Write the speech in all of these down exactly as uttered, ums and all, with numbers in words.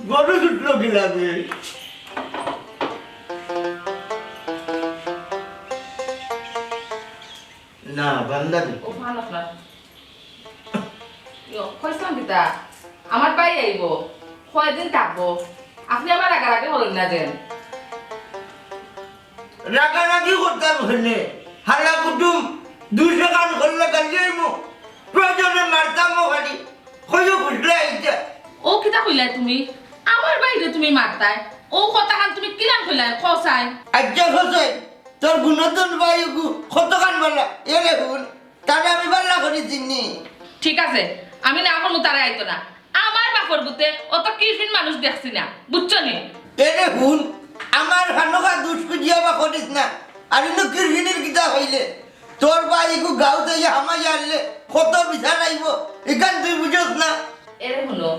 গরু ছুটলো কিলাবে? না, বান্দা দেখি। ও, ভালো আপনার। ইয়ো, কইছিলাম কিতা? আমার ভাই আইবো, কয়দিন থাকবো। আপনি আমার রাগারাগি করইন না যেন। রাগারাগি করতাম কেনে? হালা কুটুম দুইশো গান করলে গালি আইমু। প্রয়োজনে মারতামও পারি। কইও বুঝলে এইটা। ও কিতা কইলায় তুমি? আমার ভাইরে তুমি মারতায়? ও কথাখান তুমি কিলান কইলায়? কও চাই। আচ্ছা হোসেন, তোর গুণধন ভাই ওগু কতখান বালা? এরে হুন, তারে আমি বালা করি চিনি। ঠিক আছে, আমি না করমু তারে আইতো না। আমার বাপর গুতে অত কৃষিন মানুষ দেখছি না, বুঝছো নি? এরে হুন, আমার হানকা দুষ খুঁজিয়া বা করিস না। আর ইনো কৃষিনির কিতা হইলে? তোর ভাই ইগু গাঁও যাইয়া হামাই আনলে কত বিচার আইবো, ইখান তুই বুঝস না। এরে হুনো,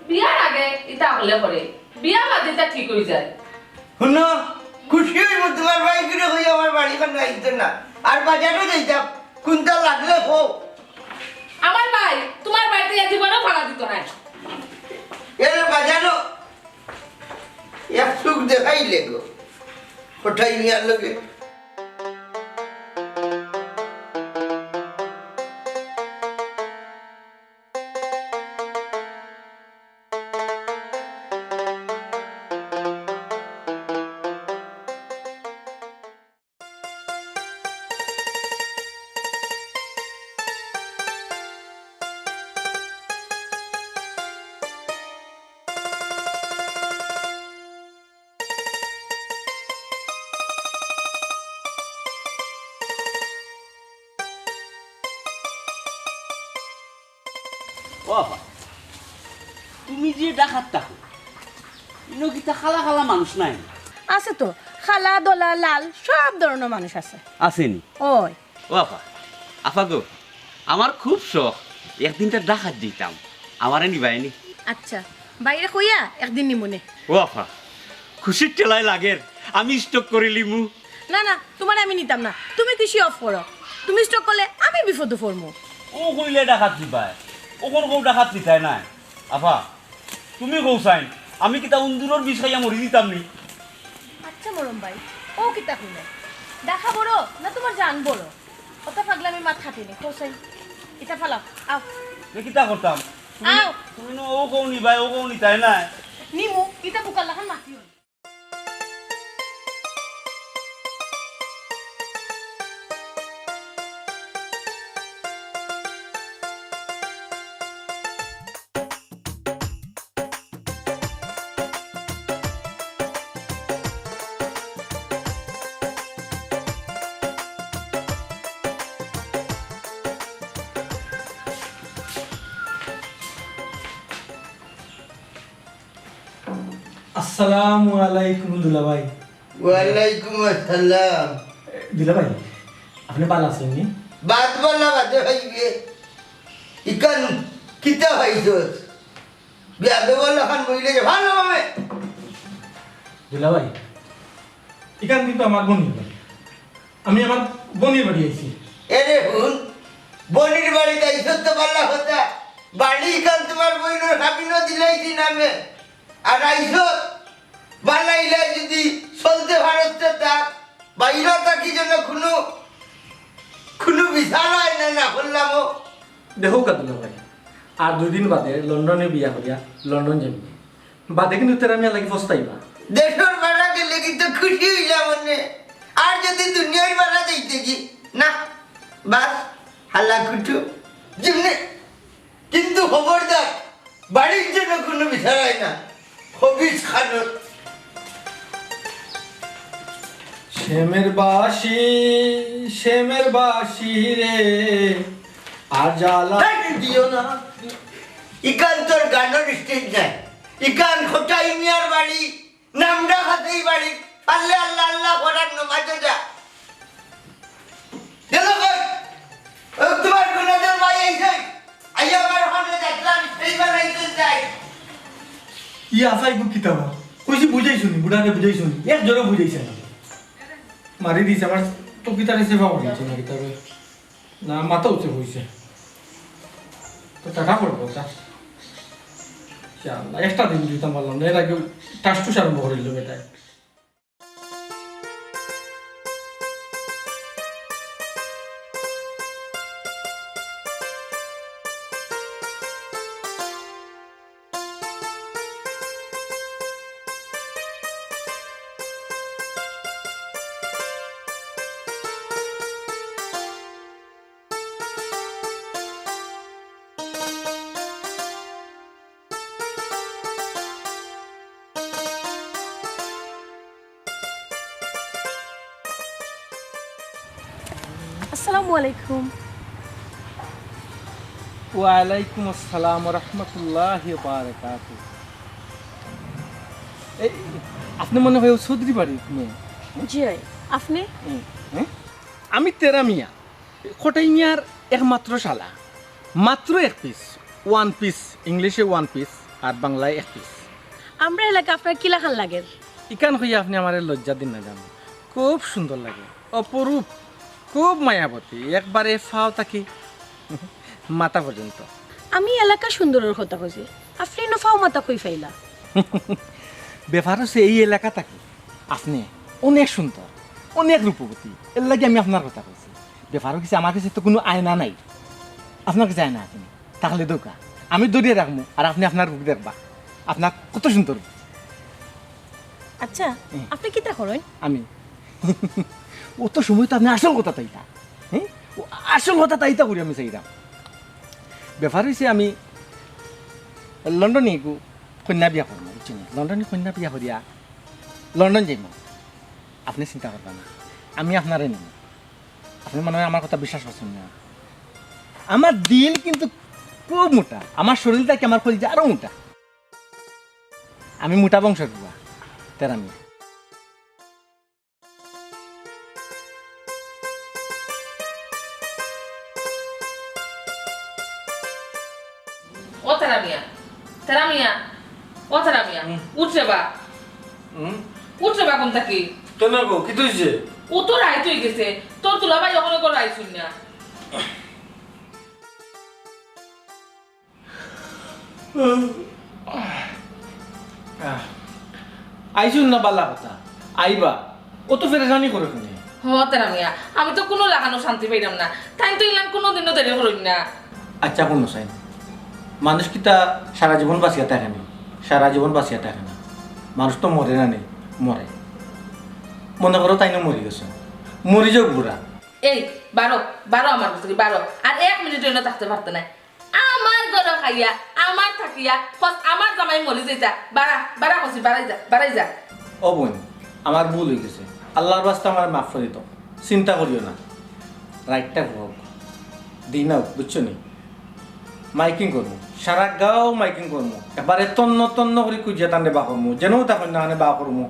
বিয়ার আগে ইতা হলে করে, বিয়া বাদে ইতা ঠিক হয়ে যায়। হুনো, খুশি হইব তোমার ভাই কিরে হই আমার বাড়ি খান আইতে না। আর বাজারও যাইতাম, কোনটা লাগলে কও। আমার ভাই তোমার বাড়িতে ইয়া জীবনও ভাড়া দিত না। এরে বাজারও এক সুখ দেখাইলে গো, কোথায় নিয়ে আনলো গে? ও আপা, তুমি যে ঢাকাত থাকো, ইনো কিতা কালা কালা মানুষ নাই? আছে তো, কালা, ধলা, লাল, সব ধরনের মানুষ আছে। আছে নি? ওই। ও আপা, আপা গো, আমার খুব শখ, একদিন তো ঢাকাত যাইতাম, আমারে নিবায়নি? আচ্ছা, ভাইরে কইয়া একদিন নিমুনে। ও আপা, খুশির ঠেলায় লাগের, আমি স্টক করিলিমু। না, না, তোমারে আমি নিতাম না। তুমি কৃষি অফ করো। তুমি স্টক করলে আমি বিপদো পড়মু। ও কইলে ঢাকাত নিবায়। ও কোন কও ঢাকাত নিতায় নায়। আপা, তুমি কও চাইন, আমি কিতা উন্দুরর বিষ খাইয়া মরি দিতাম নি? আচ্ছা মরম ভাই, ও কিতা কইলে? ঢাকা বড় না তোমার জান বড়? অত পাগলামি মাত খাটিনি, কও চাইন। ইতা ফালাও, আও। এ কিতা করতাম? তুমি, আও। তুমি না ও কও নিবায়, ও কও নিতায় নায়। নিমু, ইতা বুকার লাখান মাতি হল। আসসালামু আলাইকুম দুলাভাই। ওয়ালাইকুম আসসালাম। দুলাভাই, আপনি ভালা আছইন নি? বাদ বালা বাদে হইবে। ইখান কিতা পাইছস? বিয়া দেবো লাখান বইলে যে ভালোভাবে। দুলাভাই, ইখান কিন্তু আমার বনির বাড়ি। আমি আমার বনির বাড়ি আইছি। এরে হুন, বনির বাড়িত আইছস তো ভালা কথা। বাড়ি ইখান তোমার বইনর হাবিনো দিলাইছি নামে। আর আইছস, বানাইলে যদি চলতে পারস তে তা, বাইরে থাকি যেন কোনো, কোনো বিচার হয় না, না করলাম ও। দেখো কাদুলা ভাই, আর দুই দিন বাদে লন্ডনে বিয়া করিয়া লন্ডন যাবি। বাদে কিন্তু তেরা মিয়া লাগি পস্তাইবা। দেশর বাড়া গেলে কিন্তু খুশি হইলাম মনে। আর যদি দুনিয়ার বাড়া যাইতে কি? না, বাস, হালা কুটু। যেমনে কিন্তু খবরদার, বাড়ির জন্য কোনো বিচার হয় না। খবিস খানোর। শ্যামের বাঁশি, শ্যামের বাঁশি রে, আর জ্বালা। এই দিও না। ইকান তোর গানোর স্টেজ নাই। ইকান খোটাই মিয়ার বাড়ি। নামটা খাতেই বাড়ি, পারলে আল্লাহ আল্লাহ করার নমাজে যা। গেল কই? ও তোমার গুণাদের ভাই এই যে, আইয়া আমার ওখানে যাত্রা আমি সেই বানাইতে যাই। ই আশাই গো কিতা বা? কইছি বুঝাইছো নি, বুড়ারে বুঝাইছো নি? এক জোরে বুঝাইছে না। মারি দিছে আমার তো কিতারে সেবা করি দিছে না কিতারে। না, মাথা উঠে বইছে। তো টাকা পড়বো, তা। ইয়া আল্লাহ, একটা দিন দিতাম পারলাম না, এর আগে টাসটুস আরম্ভ করিল বেটায়। আসসালামু আলাইকুম। ওয়ালাইকুম আসসালাম ওয়া রাহমাতুল্লাহি ওয়া বারাকাতুহু। এই, আপনি মনে হয় চৌধুরী বাড়ির মেয়ে? জি অয়। আপনি? হুম, হুম। আমি তেরা মিয়া, কটাই মিয়ার একমাত্র শালা। মাত্র এক পিস, ওয়ান পিস, ইংলিশে ওয়ান পিস আর বাংলায় এক পিস। আমরা এলাকা আপনার কিলাখান লাগের? ইখান কইয়া আপনি আমারে লজ্জা দিন না জানো, খুব সুন্দর লাগে, অপরূপ, খুব মায়াবতী, একবারে ফাও থাকি মাথা পর্যন্ত। আমি এলাকা সুন্দরর কথা কইছি, আপনি ইনো ফাও মাথা কই ফাইলা? ব্যাপার হচ্ছে এই এলাকা থাকি আপনি অনেক সুন্দর, অনেক রূপবতী, এর লাগি আমি আপনার কথা কইছি। ব্যাপার হচ্ছে আমার কাছে তো কোনো আয়না নাই, আপনার কাছে আয়না আছে নি? তাহলে দোকা আমি ধরিয়া রাখমু আর আপনি আপনার রূপ দেখবা, আপনার কত সুন্দর রূপ। আচ্ছা, হুম। আপনি কিতা করেন? আমি অত সময় তো আপনি আসল কথা তাইতা, হ্যাঁ? ও আসল কথা তাইতা করি আমি চাইরাম। ব্যাপার হইছে আমি লন্ডনে এগু কন্যা বিয়া করমু, বুঝছেন? লন্ডনে কন্যা বিয়া করিয়া লন্ডন যাইমু। আপনি চিন্তা করবা না, আমি আপনারে নিমু। আপনি মনে হয় আমার কথা বিশ্বাস করছেন না। আমার দিল কিন্তু খুব মোটা, আমার শরীর থাকি আমার কলিজা আরো মোটা। আমি মোটা বংশর পুয়া, তেরা মিয়া। ও তেরা মিয়া, তেরা মিয়া, ও তেরা মিয়া, হুম। উঠ রে বা। হুম? উঠ রে বা, ঘুম থাকি। কেনে গো, কিতা অইছে? ও তো রাইত অই গেছে, তোর দুলাভাই অখনো ঘরো আইছইন না। আহ, আইছইন না বালা কথা, আইবা, অত পেরেশানি করো কেনে? হ তেরা মিয়া, আমি তো কুনু লাখানো শান্তি পাইরাম না, তাইন তো ইলান কুনুদিনও দেরি করইন না। আচ্ছা, হুনো চাইন, মানুষ কিতা সারা জীবন বাঁচিয়া থাকে নি? সারা জীবন বাঁচিয়া থাকে না, মানুষ তো মরে না নি, মরে। মনে করো তাইনও মরি গেছে, মরি যাউক বুড়া। এই, বারো, বারো আমার গেছ থাকি, বারো। আর এক মিনিট অইন্য থাকতে পারতে নায়। আমার ঘরো খাইয়া, আমার থাকিয়া, কস আমার জামাই মরি যাইতা। বারা, বারা কইছি, বারাই যা, বারাই যা। ও বইন, আমার ভুল অই গেছে, আল্লার ওয়াস্তে আমারে মাফ করি দেও, চিন্তা করিও না। রাইতটা হোক, দিন হোক, বুঝছো নি? মাইকিং করমু, সারা গাঁও মাইকিং করমু, একবারে তন্ন তন্ন করি খুজিয়া তানরে বার করমু, যেনউ থাকইন না কেনে বার করমু,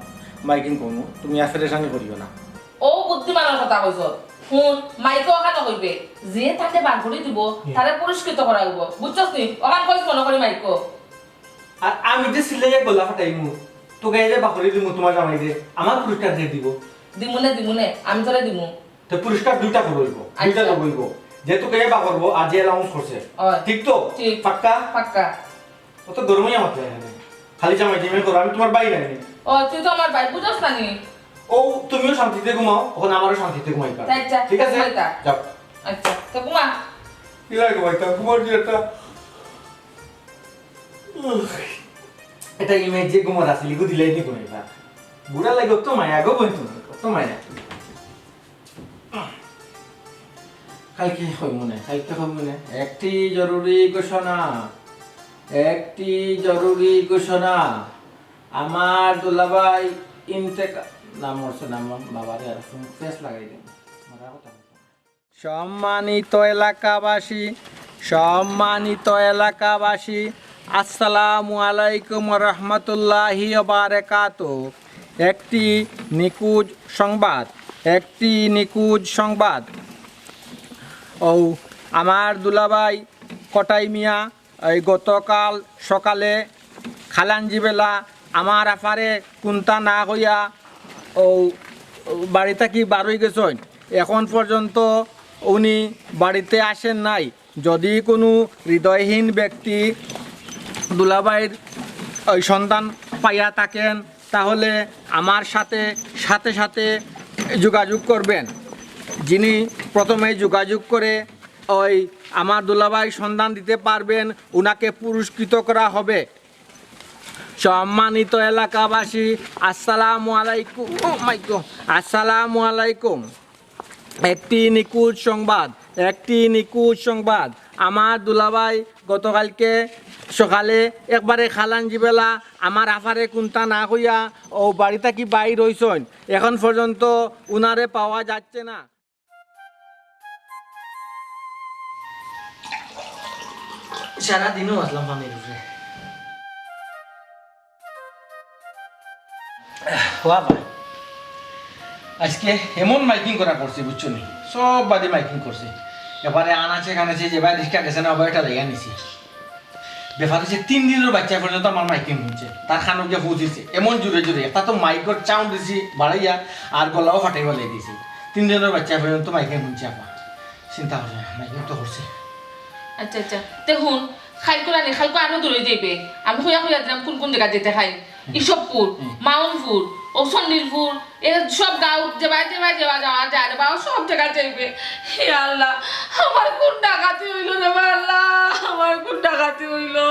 মাইকিং করমু, তুমি আর পেরেশানি করিও না। অউ বুদ্ধিমানর কথা কইছস। হুন, মাইকো অখানো কইবে, যে তারে বার করি দিবো, হুম। তারে পুরস্কৃত করা অইবো। বুঝছস নি? অখান কইস মনো করি মাইকো। আর আমি যে চিল্লাইয়া গলা ফাটাইমু, তুকাইয়া যে বার করি দিমু তুমার জামাইরে, আমার পুরস্কার যে দিবো? দিমুনে, দিমুনে, আমি তোরে দিমু। তে পুরস্কার দুইটা করো অইবো, দুইটা আচ্ছা। লইবো অইবো। যে তুকাইয়া বার করবো, আর যে অ্যালাউন্স করছে। অয়। ঠিক তো? ঠিক। পাক্কা? পাক্কা। অত গরম অইয়া মাতলায় কেনে? খালি জামাই জামাই করো, আমি তুমার ভাই নায়নি? ও, তুই তো আমার ভাই, বুঝস না নি? ও, তুমিও শান্তিতে ঘুমাও, অখন আমারও শান্তিতে ঘুমাইবা। আচ্ছা, ঠিক আছে? ঘুমাইতা। যাও। আচ্ছা, তে ঘুমা। কিলা ঘুমাইতা? ঘুমার কি একটা? উহ, এটা ইমেজ যে ঘুমার আছিল, ইগু দিলাইনি ঘুমাইবা। বুড়া লাগে, অত মায়া গো বইন তুমি, অত মায়া। কাইলকে কইমুনে, কাইলকে কইমুনে। একটি জরুরি ঘোষণা, একটি জরুরি ঘোষণা। আমার দুলাভাই ইন্তেকা-, না, মরছে না, মর-, বাবারে আর ফোন ফেস লাগাই দেন। মরার কথা। সম্মানিত এলাকাবাসী, সম্মানিত এলাকাবাসী, আসসালামু আলাইকুম ওয়া রাহমাতুল্লাহি ওয়া বারাকাতুহু। একটি নিখোঁজ সংবাদ, একটি নিখোঁজ সংবাদ। ও, আমার দুলাভাই কটাই মিয়া এই গতকাল সকালে খালাঞ্জি বেলা আমার আফারে কুন্তা না কইয়া ও বাড়ি থাকি বার অই গেছইন। এখন পর্যন্ত উনি বাড়িতে আসেন নাই। যদি কুনু হৃদয়হীন ব্যক্তি দুলাভাইর ওই সন্ধান পাইয়া থাকেন, তাহলে আমার সাথে সাথে সাথে যোগাযোগ করবেন। যিনি প্রথমে যোগাযোগ করে ওই আমার দুলাভাই সন্ধান দিতে পারবেন, উনাকে পুরস্কৃত করা হবে। সম্মানিত এলাকাবাসী, আসসালামু আলাইকুম। ও মাই গড, আসসালামু আলাইকুম। একটি নিখোঁজ সংবাদ, একটি নিখোঁজ সংবাদ। আমার দুলাভাই গতকালকে সকালে একবারে খালান জিবেলা আমার আফারে কুন্তা না কইয়া ও বাড়ি থাকি বাইর অইছইন। এখন পর্যন্ত উনারে পাওয়া যাচ্ছে না। সারা দিনও আসলাম পানির উপরে। ওয়া ভাই, আজকে এমন মাইকিং করা করছে, বুঝছো নি? সব বাদে মাইকিং করছে। এবারে আনাচে কানাচে যে ভাই রিক্সা গেছে না, ভাই এটা লেগে নিছি। ব্যাপার হচ্ছে, তিন দিনের বাচ্চা পর্যন্ত আমার মাইকিং শুনছে, তার কানো গিয়া পৌঁছিছে এমন জোরে জোরে। একটা তো মাইকর সাউন্ড দিছি বাড়াইয়া, আর গলাও ফাটাই ফালাই দিছি। তিন দিনের বাচ্চা পর্যন্ত মাইকিং শুনছে আমার। চিন্তা করছে, মাইকিং তো করছে। আচ্ছা, আচ্ছা, তে হুন, খাইকো রানি, খাইকো আরো দূরে যাইবে। আমি কইয়া কইয়া দিলাম কোন কোন জায়গা যেতে খাই। ইসবপুর, হুম। মাউনপুর, ও সন্ডিলপুর, এরা সব গাঁও যেবায় যেবায় যেবায় যাওয়া যায় রে বাবা, সব জায়গা যাইবে। হে আল্লাহ, আমার কোন ডাকাতি অইলো রে বা আল্লাহ, আমার কোন ডাকাতি অইলো?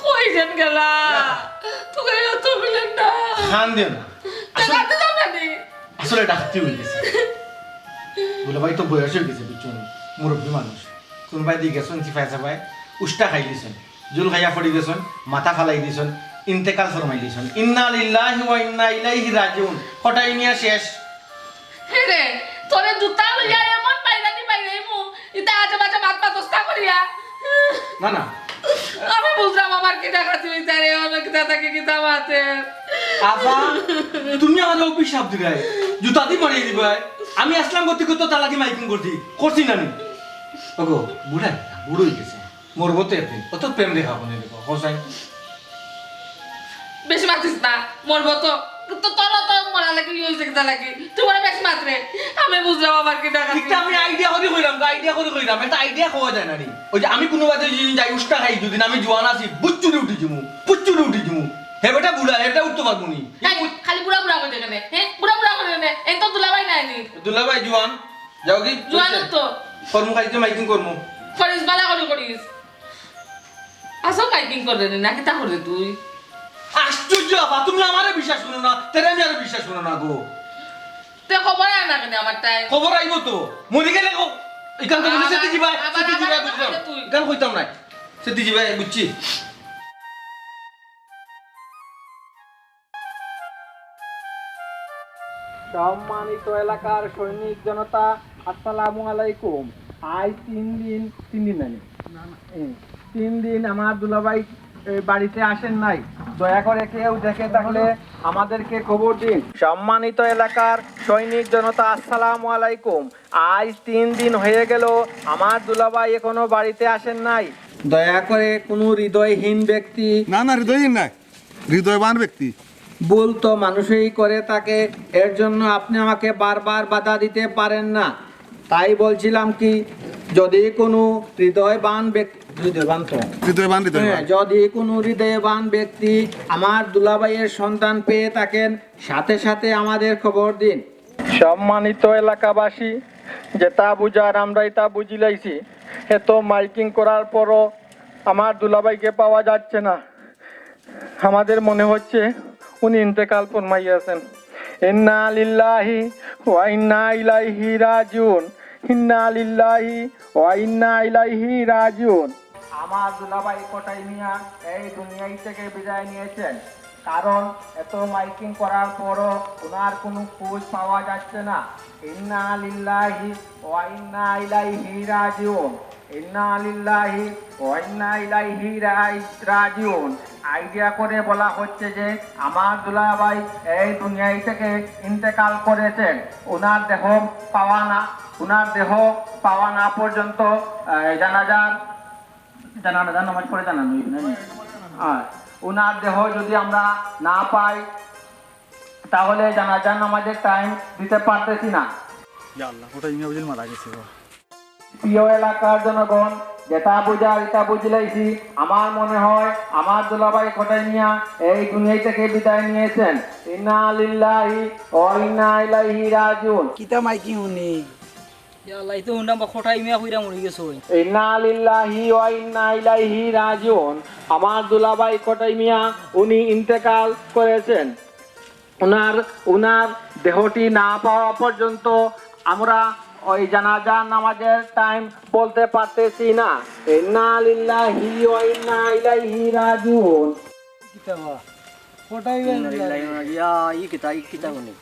কই যেন গেলা? তুই তো মিলেন না। কান দিও না। আসলে ডাকাতি যাবে নি? আসলে ডাকাতি অই গেছে। দুলাভাই তো বয়স অই গেছে, বুঝছো নি? মুরব্বি মানুষ। কোনোবায় দি গেছইন, চিপায় চাপায় উষ্টা খাই দিছইন। জুল খাইয়া পড়ি গেছইন, মাথা ফালাই দিছইন, ইন্তেকাল ফরমাই দিছইন। ইন্না লিল্লাহি ওয়া ইন্না ইলাইহি রাজিউন। কটাই নিয়া শেষ। হে রে, তোরে জুতা লইয়া এমন বাইরানি বাইরাইমু, ইতা আজে বাজে মাত মাতস না করিয়া। না, না। আমি বুঝলাম আমার কি ডাকাতি অইছে রে, অনো কিতা থাকি কিতা মাতে। আফা, তুমি আমারে অভিশাপ দিরায়, জুতা দি মারিয়া দিবায়। আমি আসলাম গতি করতে তার লাগি মাইকিং করছি, করছি না নি? ওগো, বুড়া, বুড়া অই গেছে। মরবো তো একদিন। অত প্রেম দেখাবো না দেখো, হোসাইন। বেশি মাতিস না, মরবো তো। তো তোর তো মরা লাগি, ইয়ে অইছে কিতা লাগি? তুই মনে বেশি মাতরে। আমি বুঝলাম আমার কি ডাকাতি। একটা আমি আইডিয়া করি কইলাম, আইডিয়া করি কইলাম। একটা আইডিয়া কওয়া যায় না নি? ওই যে আমি কোনো বাদে যদি যাই, উষ্টা খাই, যদি আমি জোয়ান আছি, বুচ্চুরি উঠি যিমু, বুচ্চুরি উঠি যিমু। হে বেটা বুড়া, এটা উঠতে পারবো নি। তাই খালি বুড়া বুড়া কইতে কেনে? হ্যাঁ, বুড়া বুড়া কইতে কেনে? এ তো দুলাভাই নাই নি। দুলাভাই জোয়ান, যাও কি? জোয়ান তো। কর্ম খাইতে মাইকিং কর্ম। করিস, বালা করি করিস। আসল মাইকিং করে রে, না কিতা করে তুই? আশ্চর্য আফা, তুমি আমারে বিশ্বাস করো না, তেরে আমি আরো বিশ্বাস করো না গো। তে খবর আয় না কেনে আমার তাই? খবর আইবো তো, মরি গেলে গো। ইখান তো বলে আবার, সেটি জিবায়, আবার, সেটি আবার জিবায় আবার বুঝলাম। কইলে তুই। ইখান কইতাম নাই, সেটি জিবায় বুঝছি। সম্মানিত এলাকার সৈনিক জনতা, আসসালামু আলাইকুম। আজ তিন দিন, তিন দিন নানি? না, না। এ, তিন দিন আমার দুলাভাই, এ, বাড়িতে আসেন নাই। দয়া করে কেউ দেখে থাকলে আমাদেরকে খবর দিন। সম্মানিত এলাকার সৈনিক জনতা, আসসালামু আলাইকুম। আজ তিন দিন হয়ে গেল, আমার দুলাভাই এখনো বাড়িতে আসেন নাই। দয়া করে কোনো হৃদয়হীন ব্যক্তি না, না, হৃদয়হীন নাই। হৃদয়বান ব্যক্তি। ভুল তো মানুষই করে থাকে, এর জন্য আপনি আমাকে বারবার বাধা দিতে পারেন না। তাই বলছিলাম কি, যদি কোনো হৃদয়বান ব্যক্তি, হৃদয়বান তো? হৃদয়বান, হৃদয়বান। হ্যাঁ, যদি কোনো হৃদয়বান ব্যক্তি আমার দুলাভাইয়ের সন্ধান পেয়ে থাকেন, সাথে সাথে আমাদের খবর দিন। সম্মানিত এলাকাবাসী, যেটা বুঝার আমরা এটা বুঝিলাইছি। এত মাইকিং করার পরও আমার দুলাভাইকে পাওয়া যাচ্ছে না। আমাদের মনে হচ্ছে উনি ইন্তেকাল ফরমাইয়াছেন। ইন্না লিল্লাহি ওয়া ইন্না ইলাইহি রাজিউন। ইন্না লিল্লাহি ওয়া ইন্না ইলাইহি রাজিউন। আমার দুলাভাই কটাই মিয়া এই দুনিয়াই থেকে বিদায় নিয়েছেন, কারণ এত মাইকিং করার পরও ওনার কোনো খোঁজ পাওয়া যাচ্ছে না। ইন্না লিল্লাহি ওয়া ইন্না ইলাইহি রাজিউন। ইন্না লিল্লাহি ওয়া ইন্না ইলাইহি রাই-, রাজিউন। আইডিয়া করে বলা হচ্ছে যে আমার দুলাভাই এই দুনিয়াই থেকে ইন্তেকাল করেছেন। ওনার দেহ পাওয়া না, ওনার দেহ পাওয়া না পর্যন্ত, আহ, জানাজার, জানাজার নামাজ পড়ে জানানো হইবে, নাকি? আর ওনার দেহ যদি আমরা না পাই, তাহলে জানাজার নামাজের টাইম দিতে পারতেছি না। ইয়া আল্লাহ, ওটা ইমিয়া বুঝিল মারা গেছে গো। প্রিয় এলাকার জনগণ, যেটা বুঝার ইটা বুঝিলাইছি। আমার মনে হয় আমার দুলাভাই কটাই মিয়া এই দুনিয়া থাকি বিদায় নিয়েছেন। ইন্না লিল্লাহি ওয়া ইন্না ইলাইহি রাজিউন। কিতা মাইকি হুনি? ইয়া আল্লাহ, ইতো হুনলাম বা কটাই মিয়া কইরা মরি গেছে। ইন্না লিল্লাহি ওয়া ইন্না ইলাইহি রাজিউন। আমার দুলাভাই কটাই মিয়া উনি ইন্তেকাল করেছেন। উনার, উনার দেহটি না পাওয়া পর্যন্ত আমরা ওই জানাজার নামাজের টাইম বলতে পারতেছি না। ইন্না লিল্লাহি ওয়া ইন্না ইলাইহি রাজিউন। কিতা বা? কটাই ইন্না লিল্লাহি ওয়া ইন্না, ইয়া, ই কিতা, ই কিতা হুনি?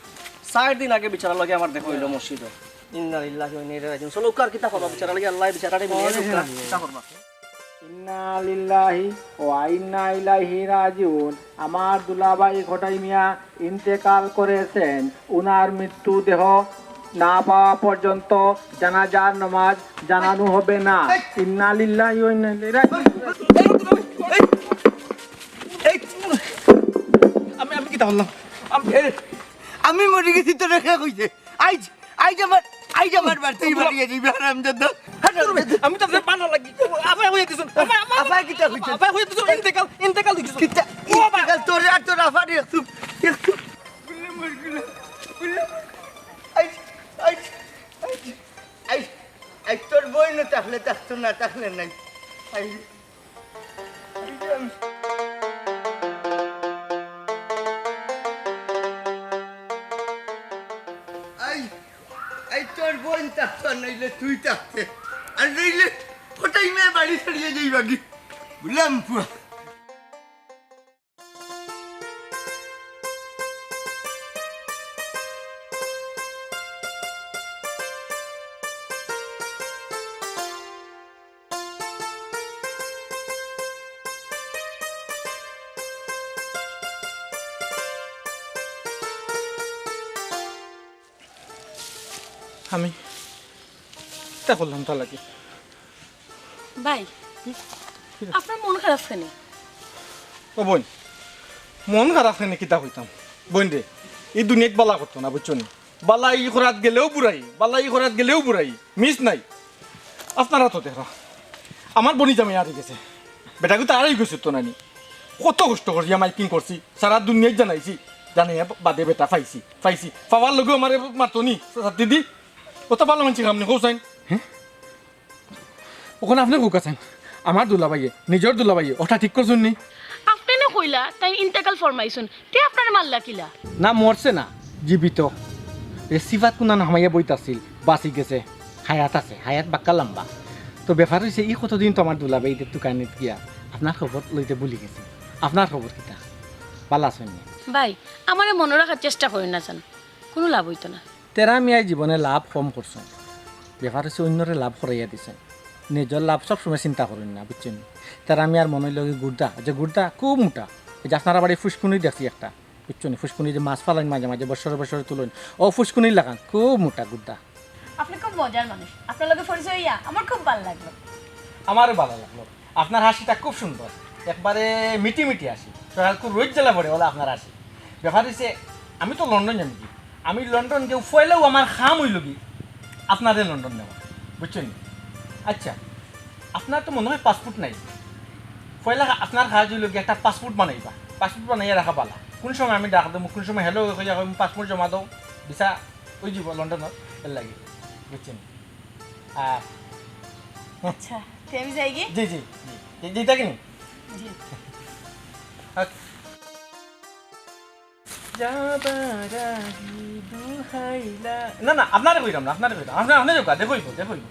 চাইর দিন আগে বিচারার লগে আমার দেখা অইলো মসজিদো। ইন্না লিল্লাহি ওয়া ইন্না ইলাইহি রাজিউন। চলো, কার কিতা করবা বিচারার লগে? আল্লাহ বিচারারে মিলিয়ে দিউক্কা। কিতা করবা? ইন্না লিল্লাহি ওয়া ইন্না ইলাইহি রাজিউন। আমার দুলাভাই কটাই মিয়া ইন্তেকাল করেছেন। উনার মৃত্যু দেহ না পাওয়া পর্যন্ত জানাজার নামাজ জানানো হবে না। ইন্না লিল্লাহি ওয়া ইন্না ইলাইহি রাজিউন। এই, এই, এই, আমি, আমি কিতা করলাম? আমি, এ, আমি মরি গেছি, তোরে কে কইছে? আইজ, আইজ আমার, আইজ আমার বাড়িত মারিয়া যাইবে, হারামজাদা। হারামজাদা। আমি তো আপনার ভালা লাগি। আফায় কইয়া দিছইন। আফায়, আফায়, আফায় কিতা কইছইন? আফায় কইয়া দিছইন, ইন্তেকাল, ইন্তেকাল অই গেছে। কিতা? ও বাবা। ইন্তেকাল তোরে আর তোর আফারে একটু, একটু। আইজ, আইজ, আইজ, আইজ, আইজ তোর বইন থাকলে থাকতো, না থাকলে নাই। আইজ। আই, আই তোর বইন থাকতো, আর নাইলে তুই থাকতে, আর নাইলে কটাই মিয়া বাড়ি ছাড়িয়া যাইবাগি। বুঝলাম পুয়া। আমি কিতা করলাম তা লাগে? ভাই, আপনার মন খারাপ কেনে? ও বইন, মন খারাপ কেনে কিতা কইতাম? বইন রে, ই দুনিয়াত বালা করতো না, বুঝছো নি? বালা ই করাত গেলেও বুরাই, বালা ই করাত গেলেও বুরাই, মিস নাই। আপনারা তো দেখরা, আমার বইন জামাই হারি গেছে, বেটাগু তো হারাই গেছে তো নানি। কত কষ্ট করিয়া মাইকিং করছি, সারা দুনিয়াত জানাইছি, জানাইয়া বাদে বেটা পাইছি, পাইছি। পাওয়ার লগে আমারে মারতো নি, ছাত্তি দি। অতা ভালা মানষি কাম নি, কও চাইন। হ্যাঁ? অখন আপনে কউক্কা চাইন, আমার দুলাভাইয়ে, নিজর দুলাভাইয়ে, অটা ঠিক করছইন নি? আপনে না কইলা, তাইন ইন্তেকাল ফরমাইছইন, তে আপনারে মারলা কিলা? না, মরছে না, জীবিত। রেসিফাত কুনান হামাইয়া বইত আছিল, বাঁচি গেছে, হায়াত আছে, হায়াত বাক্কা লম্বা। তো ব্যাপার অইছে, ই কতদিন তো আমার দুলাভাই ইদের তুকানিত গিয়া আপনার খবর লইতে ভুলি গেছি। আপনার খবর কিতা? বালা আছইন নি? ভাই, আমারে মনো রাখার চেষ্টা করইন না জান, কুনু লাভ অইতো না। তেরা মিয়ায় জীবনে লাভ কম করছইন, ব্যাপার অইছে অইন্যরে লাভ করাইয়া দিছইন, নিজর লাভ সব সময় চিন্তা করইন না, বুঝছইন নি? তেরা মিয়ার মন অইলো গি গুর্দা, যে গুর্দা খুব মুটা, অউ যে আপনারা বাড়ি ফুসকুনি দেখছি একটা, বুঝছইন নি? ফুসকুনি যে মাছ ফালাইন মাঝে মাঝে, বছরে বছরে তুলইন, অউ ফুসকুনির লাখান খুব মুটা গুর্দা। আপনে খুব মজার মানুষ, আপনার লগে পরিচয় অইয়া আমার খুব ভালা লাগলো। আমারও ভালা লাগলো। আপনার হাসিটা খুব সুন্দর, একবারে মিটি মিটি হাসি। সকাল খুব রোদ জ্বালা পড়ে, অলা আপনার হাসি। ব্যাপার অইছে, আমি তো লন্ডন যাইমু গি। আমি লন্ডন গিয়া পয়লাউ আমার কাম অইলো গি আপনারে লন্ডন নেওয়া, বুঝছইন নি? আচ্ছা, আপনার তো মনে হয় পাসপোর্ট নাই। পয়লা আপনার কাজ অইলো গি একটা পাসপোর্ট বানাইবা, পাসপোর্ট বানাইয়া রাখা ভালা। কুন সময় আমি ডাক দেবো, কুন সময় হ্যালো কইয়া কইমু, পাসপোর্ট জমা দেও, ভিসা অই যিবো লন্ডনর, এর লাগি, বুঝছইন নি? আহ, আচ্ছা, তে আমি যাই গি? জি, জি, জি, জি, জি, থাকি নি? জি। আচ্ছা। যাবার আগে দুহাইলা। না, না, আপনারে কইরাম না, আপনারে কইরাম। আপনে, আপনে যাউক্কা, দেখইবো, দেখইবো।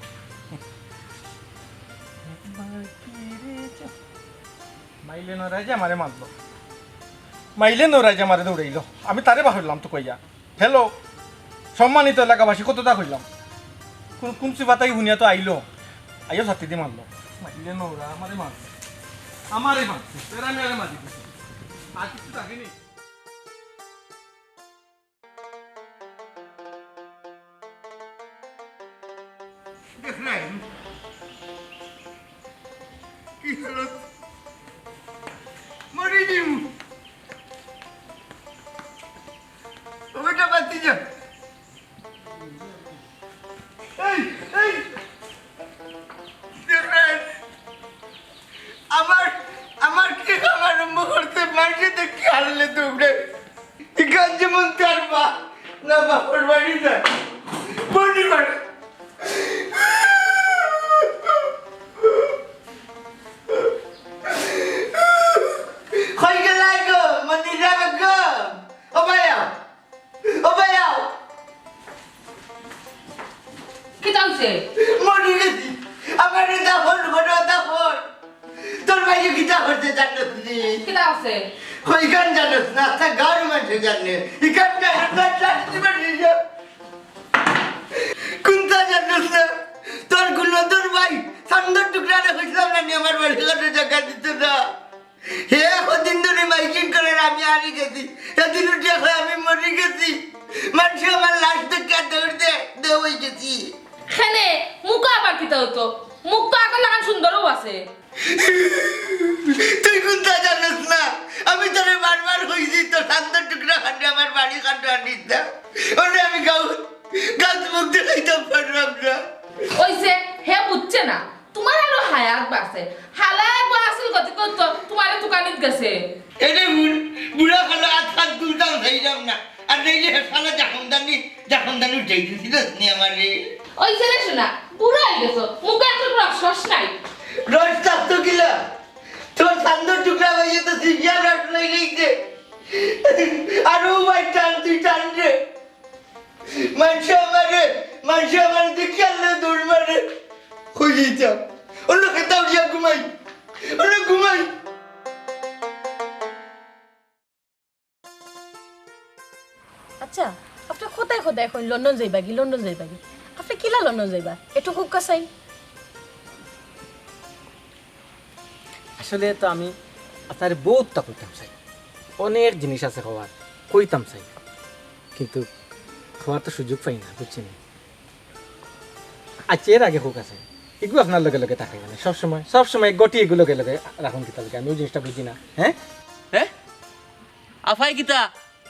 মাইলে নরাইজে আমারে মারলো। মাইলে নরাইজে আমারে দৌড়াইলো। আমি তারে বাহরলাম তো কইয়া। হ্যালো, সম্মানিত এলাকাবাসী, কততা কইলাম? কুন, কুন সিফাত থাকি হুনিয়া তো আইলো। আইয়া ছাতি দি মারলো। মাইলে নরা, আমারে মারলো। আমারে মারছে। তেরা মিয়ারে মারি দিছে। আর কিচ্ছু থাকে নি। দেখরায়? কি হালত? মরি দিমু। ও বেটা, বাঁচি যা। এই, এই। আছে। কইখান জানোস না, আস্তা গাঁওর মানষে জানে। ইখান জানোস না, চাকরি বাকরি যা। কুন্তা জানোস না? তোর গুণধর ভাই, চান্দর টুকরারে কইছলাম না নি আমার বাড়ি ঘরো জাগা দিতো না। হে কদিন ধরি মাইকিং করের আমি হারি গেছি। এদিন উঠিয়া কয় আমি মরি গেছি। মানষে আমার লাশ দেখিয়া দৌড় দে, দে অই গেছি। কেনে, মুখো আবার কিতা অইতো? মুখ তো আগর লাখান সুন্দরও আছে। তুই কুন্তা জানোস না? আমি তোরে বারবার কইছি, তোর চান্দর টুকরাখানরে আমার বাড়ি ঘরো আনিস না। অনে আমি গাঁও, গাঁওত মুখ দেখাইতাম পারলাম না। অইছে, হে বুঝছে না। তুমার আরো হায়াত বাঁচে। হালায় বউ আছিল গতিকে তো তুমারে তুকানিত গেছে। এরে বুড়-, বুড়া কালো আত পাও তুলতাম চাইরাম না। আর নাইলে হে শালা জাহান্নামি, জাহান্নামি উঠাই দিছিল নি আমারে। অইছে রে সোনা, বুড়া অই গেছো, মুখো এত রস, রস নাই। রস থাকতো কিলা? তোর চান্দর টুকরা ভাইয়ে তো সিজিয়া রস লই লইছে। আর ও ভাই টান, তুই টান রে। মানষে আমারে, মানষে আমারে দেখিয়া আল্লাহ দৌড় মারে। কই যাইতাম? অন্য খেতাও গিয়া ঘুমাই, অন্য ঘুমাই। আচ্ছা, আপনে কথায় কথায় কইন লন্ডন যাইবাগি, লন্ডন যাইবাগি। আপনে কিলা লন্ডন যাইবা? একটু কউক্কা চাই। আসলে তো আমি আপনারে বউততা কইতাম চাই, অনেক জিনিস আছে কওয়ার, কইতাম চাই, কিন্তু কওয়ার তো সুযোগ পাই না, বুঝছইন নি? আচ্ছা, এর আগে কউক্কা চাই, ইগু আপনার লগে লগে থাকে মানে সব সময়, সব সময় গটি ইগু লগে লগে রাখইন কিতার লাগি, আমি অউ জিনিসটা বুঝি না। হ্যাঁ? হ্যাঁ? আফায় কিতা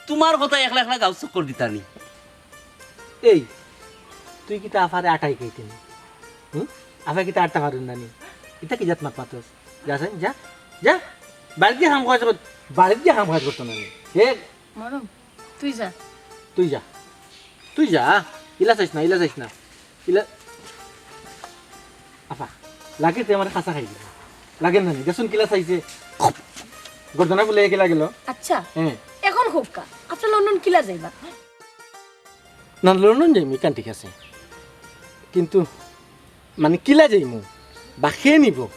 তুমার কথায় একলা একলা গাঁও চক্কর দিতা নি? এই, তুই কিতা আফারে আটা হিকাইতে নি? হুম? আফায় কিতা আটতা পারইন না নি? ইতা কি জাত মাত মাতস? যা চাইন, যা, যা। বাড়িত গিয়া কাম কাজ কর, বাড়িত গিয়া কাম কাজ করতো না নি? হে? মরম, তুই যা। তুই যা, তুই যা। ইলা চাইস না, ইলা চাইস না। ইলা, আফা, লাগে তে আমারে খাসা খাই দিবি। লাগে না নি? দেখছইন কিলা চাইছে। গর্দনা ফুলে কিলা গেল। আচ্ছা, হ্যাঁ। এখন কউক্কা, আপনে লন্ডন কিলা যাইবা? না, লন্ডন যাইমু, ইখান ঠিক আছে। কিন্তু, মানে, কিলা যাইমু? বা কে নিবো?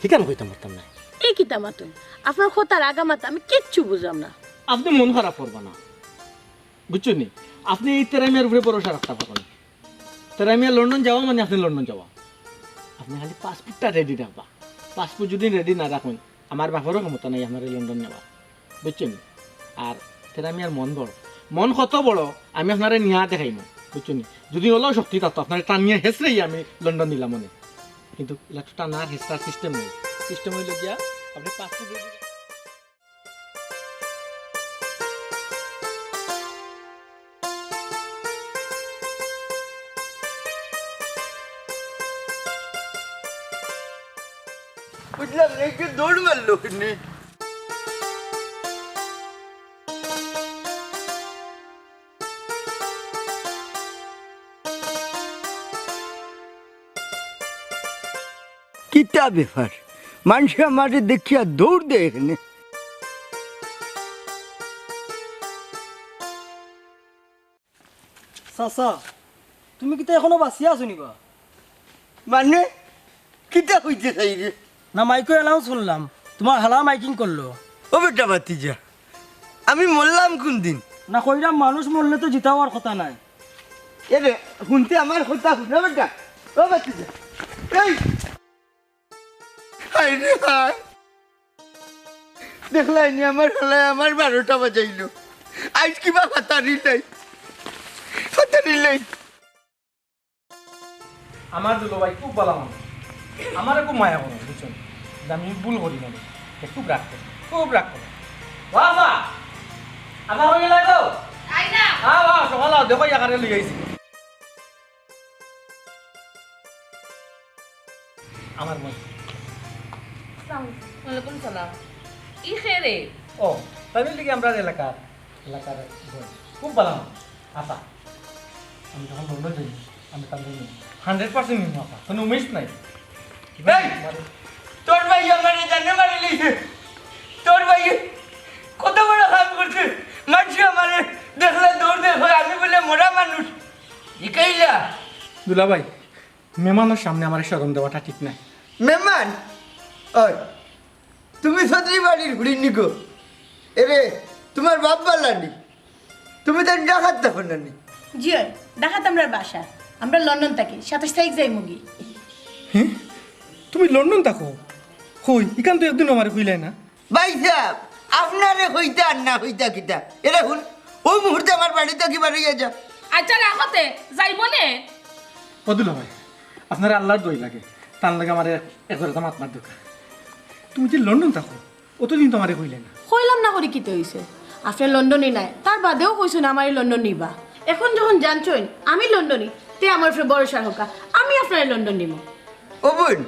হিখান কইতাম পারতাম না। এ কিতা মাতইন? আপনার কথার আগা মাথা আমি কিচ্ছু বুঝলাম না। আপনে মন খারাপ করবা না। বুঝছইন নি? আপনে এই তেরা মিয়ার উপরে ভরসা রাখতা পারবা না। তেরা মিয়া লন্ডন যাওয়া মানে আপনে লন্ডন যাওয়া। আপনে খালি পাসপোর্টটা রেডি রাখবা। পাসপোর্ট যুদি রেডি না রাখইন, আমার বাপরও ক্ষমতা নাই আপনারে লন্ডন নেওয়ার। বুঝছইন নি? আর তেরা মিয়ার মন বড়। মন কত বড়, আমি আপনারে নিয়া দেখাইমু। বুঝছইন নি? যুদি অলাও শক্তি থাকতো, আপনারে টানিয়া হেচড়াইয়া আমি লন্ডন নিলাম অনে। কিন্তু ইলা তো টানার হেচড়ার সিস্টেম নাই। সিস্টেম অইলো গিয়া, আপনে পাসপোর্ট রেডি বুঝলাম না, একটু দৌড় মারলো কেনে? কিতা ব্যাপার? মানষে আমারে দেখিয়া দৌড় দেয় কেনে। চাচা, তুমি কিতা এখনো বাঁচিয়া আছো নি বা? মানে, কিতা কইতে চাইরে? না, মাইকো announce করলাম, তুমার হালা মাইকিং করলো। ও বেটা ভাতিজা, আমি মরলাম কুনদিন? না কইরাম, মানুষ মরলে তো জিতা অওয়ার কথা নায়। এরে, হুনতে আমার কথা হুনো বেটা। ও ভাতিজা, এই, হায় রে হায়। দেখলায় নি আমার হালায় আমার বারোটা বাজাইলো। আইজ কিবা ফাতারি লাই। ফাতারি লাই। আমার দুলাভাই খুব ভালা মানুষ। আমারে খুব মায়া করে, বুঝছইন? যে আমি ভুল করি না। এ খুব রাগ করে, খুব রাগ করে। বাবা! আমার হয়ে লাগো? আই না। হ্যাঁ, বাবা, সকালে দেখো, ইয়াকারে লই আইছি। আমার বোন। আসসালামু আলাইকুম। ওয়ালাইকুম সালাম। ই কে রে? ও, তামিল দিকে আমরা এলাকার, এলাকার বোন। খুব ভালা মানুষ। আপা, আমি যখন লন্ডন যাই, আমি তার জন্য hundred percent নিব আপা। কোনো উমেশ নাই। এই! তোর ভাই আমারে জানে মারি লইছে। তোর ভাই কত বড় কাম করছে। মানষে আমারে দেখলে দৌড় দেয়, কয় আমি বলে মরা মানুষ। ইকাইলা। দুলাভাই, মেহমানর সামনে আমারে শরম দেওয়াটা ঠিক নায়। মেহমান? ওই, তুমি চৌধুরী বাড়ির হুড়ি নিকো? এরে, তোমার বাপ বালা নি? তুমি তো ঢাকাত থাকো না নি? জি অয়, ঢাকাত আমরার বাসা। আমরা লন্ডন থাকি, সাতাইশ তারিখ যাইমুগি। হ্যাঁ? তুমি লন্ডন থাকো? কই, ইখান তো একদিনও আমারে কইলায় না। ভাই সাহেব, আপনারে কইতা আর না কইতা কিতা? এরে হুন, অউ মুহূর্তে আমার বাড়ি থাকি বারইয়া যা। আচ্ছা রাখো তে, যাইবো নে। ও দুলাভাই, আপনারে আল্লার দোয়াই লাগে, তার লগে আমারে এক জোড়া মাত মাত দরকার। তুমি যে লন্ডন থাকো, অতদিন তো আমারে কইলায় না। কইলাম না করি কিতা অইছে? আপনে লন্ডনি নায়, তার বাদেও কইছইন আমারে লন্ডন নিবা। এখন যখন জানছইন আমি লন্ডনি, তে আমার উপরে ভরসা রাখউক্কা, আমি আপনারে লন্ডন নিমু। ও বইন,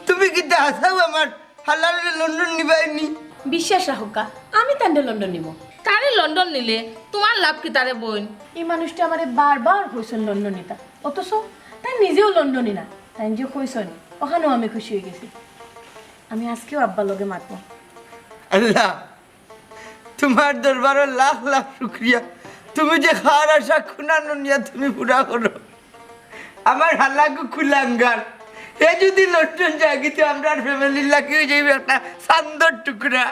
তুমি কিতা হাছাউ আমার হালারে লন্ডন নিবায়নি? বিশ্বাস রাখউক্কা, আমি তানরে লন্ডন নিমু। তারে লন্ডন নিলে তোমার লাভ কিতা রে বইন? ই মানুষটা আমারে বারবার কইছইন লন্ডন নিতা, অথচ তাইন নিজেও লন্ডনি না। তাইন যে কইছইন, অখানউ আমি খুশি অইগেছি। আমি আইজকেউ আব্বার লগে মাতমু। আল্লা, তোমার দরবারো লাখ লাখ শুকরিয়া, তুমি যে কার আশা কুনানো নিয়া তুমি পুরা করো। আমার হালাগু কুলাঙ্গার, হে যুদি লন্ডন যায়গি তে আমরার ফ্যামিলির লাগি অইযাইবো একটা চান্দর টুকরা।